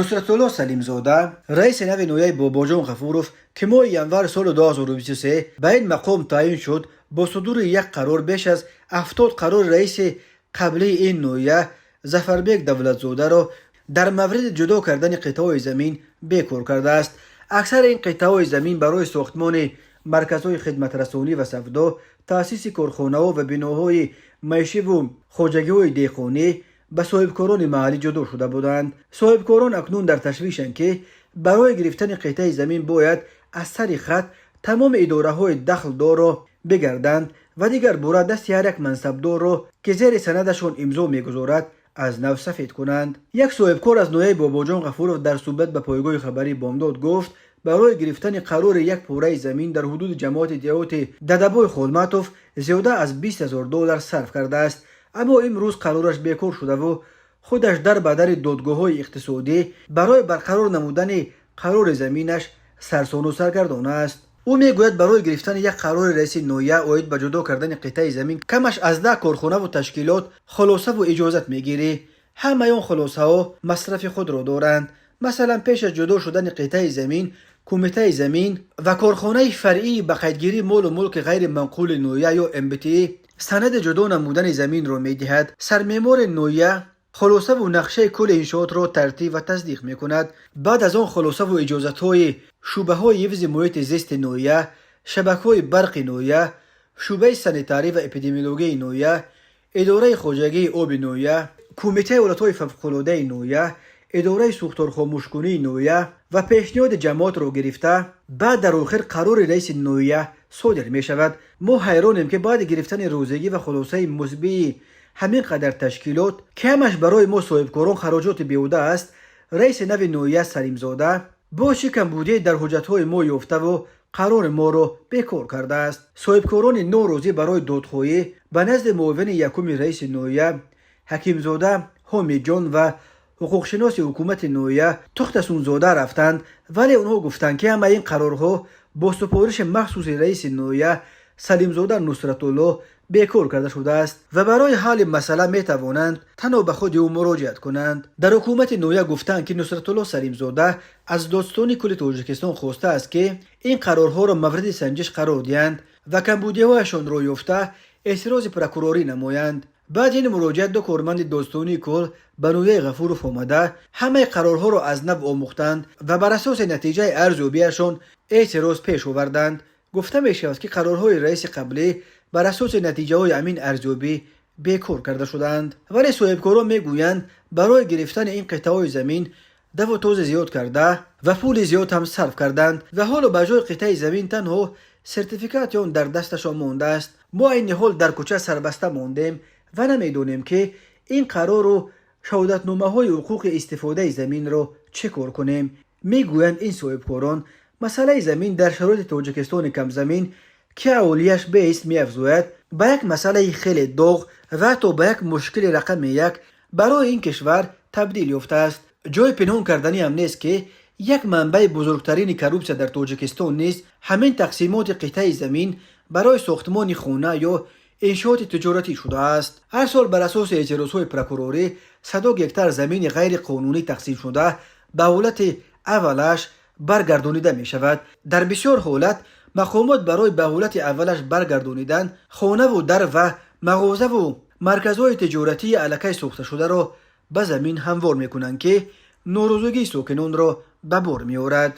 Нусратулло Салимзода, раиси нави ноҳияи Бобоҷон Ғафуров, ки моҳи январи соли 2023 ба ин мақом таъин шуд, бо судури як қарор беш аз 70 қарори раиси қаблии ин ноҳия Зафарбек Давлатзодаро дар мавриди ҷудо кардани қитъаҳои замин бекор кардааст. Аксари ин қитъаҳои замин барои сохтмони марказҳои хидматрасонӣ ва савдо, таъсиси корхонаҳо ва биноҳои маишиву хоҷагиҳои деҳқонӣ ба соҳибкорони маҳаллӣ ҷудо шуда буданд. Соҳибкорон акнун дар ташвишанд, ки барои гирифтани қитъаи замин бояд аз сари хат тамоми идораҳои дахлдорро бигарданд ва дигар бора дасти ҳар як мансабдорро, ки зери санадашон имзо мегузорад, аз нав сафед кунанд. Як соҳибкор аз ноҳияи Бобоҷон Ғафуров дар суҳбат ба пойгоҳи хабарии Бомдод гуфт, барои гирифтани қарори як пораи замин дар ҳудуди ҷамоати деҳоти Дадабой Холматов зиёда аз 20 000 доллар сарф кардааст, аммо имрӯз қарораш бекор шудаву худаш дар ба дари додгоҳҳои иқтисодӣ барои барқарор намудани қарори заминаш сарсону саргардон аст. Ӯ мегӯяд, барои гирифтани як қарори раиси ноҳия оид ба ҷудо кардани қитъаи замин камаш аз 10 корхонаву ташкилот хулосаву иҷозат мегирӣ. Ҳамаи он хулосаҳо масрафи худро доранд. Масалан, пеш аз ҷудо шудани қитъаи замин кумитаи замин ва корхонаи фаръии ба қайдгирии молу мулки ғайриманқули ноҳия ё МБТИ санади ҷудо намудани заминро медиҳад. Сармеъмори ноҳия хулосаву нақшаи кулли иншоотро тартиб ва тасдиқ мекунад. Баъд аз он хулосаву иҷозатҳои шӯъбаҳои ҳифзи муҳити зисти ноҳия, шабакаҳои барқи ноҳия, шӯъбаи санитарӣ ва эпидемиологияи ноҳия, идораи хоҷагии оби ноҳия, кумитаи ҳолатҳои фавқулодаи ноҳия, идораи сӯхторхомӯшкунии ноҳия ва пешниҳоди ҷамоатро гирифта, баъд дар охир қарори раиси ноҳия содир мешавад. Мо ҳайронем, ки баъди гирифтани розигӣ ва хулосаи мусбии ҳамин қадар ташкилот, ки ҳамаш барои мо соҳибкорон хароҷоти беҳуда аст, раиси нави ноҳия Салимзода бо чӣ камбудие дар ҳуҷҷатҳои мо ёфтаву қарори моро бекор кардааст. Соҳибкорони норозӣ барои додхоҳӣ ба назди муовини якуми раиси ноҳия Ҳакимзода Ҳомиҷон ва ҳуқуқшиноси ҳукумати ноҳия Тухтасунзода рафтанд, вале онҳо гуфтанд, ки ҳамаи ин қарорҳо бо супориши махсуси раиси ноҳия Салимзода Нусратулло бекор карда шудааст ва барои ҳалли масъала метавонанд танҳо ба худи ӯ муроҷиат кунанд. Дар ҳукумати ноҳия гуфтанд, ки Нусратулло Салимзода аз додситони кулли Тоҷикистон хостааст, ки ин қарорҳоро мавриди санҷиш қарор диҳанд ва камбудиҳояшонро ёфта, эътирози прокурорӣ намоянд. Баъди ин муроҷиат ду корманди додситонии кулл ба ноҳияи Ғафуров омада, ҳамаи қарорҳоро аз нав омӯхтанд ва бар асоси натиҷаи арзёбиашон эътироз пеш оварданд. Гуфта мешавад, ки қарорҳои раиси қаблӣ бар асоси натиҷаҳои ҳамин арзёбӣ бекор карда шудаанд. Вале соҳибкорон мегӯянд, барои гирифтани ин қитъаҳои замин даву този зиёд карда ва пули зиёд ҳам сарф карданд ва ҳоло ба ҷои қитъаи замин танҳо сертификати он дар дасташон мондааст. Мо айни ҳол дар кӯча сарбаста мондем ва намедонем, ки ин қарору шаҳодатномаҳои ҳуқуқи истифодаи заминро чӣ кор кунем, мегӯянд ин соҳибкорон. Масъалаи замин дар шароити Тоҷикистони камзамин, ки аҳолияш беист меафзояд, ба як масъалаи хеле доғ ва ҳатто ба як мушкили рақами як барои ин кишвар табдил ёфтааст. Ҷои пинҳон карданиам нест, ки як манбаи бузургтарини коррупсия дар Тоҷикистон низ ҳамин тақсимоти қитъаи замин барои сохтмони хона ё иншооти тиҷоратӣ шудааст. Ҳар сол бар асоси эътирозҳои прокурорӣ садо гектар замини ғайриқонунӣ тақсимшуда ба ҳолати аввалаш баргардонида мешавад. Дар бисёр ҳолат мақомот барои ба ҳолати аввалаш баргардонидан хонаву дар ва мағозаву марказҳои тиҷоратии аллакай сохташударо ба замин ҳамвор мекунанд, ки норозигии сокинонро ба бор меорад.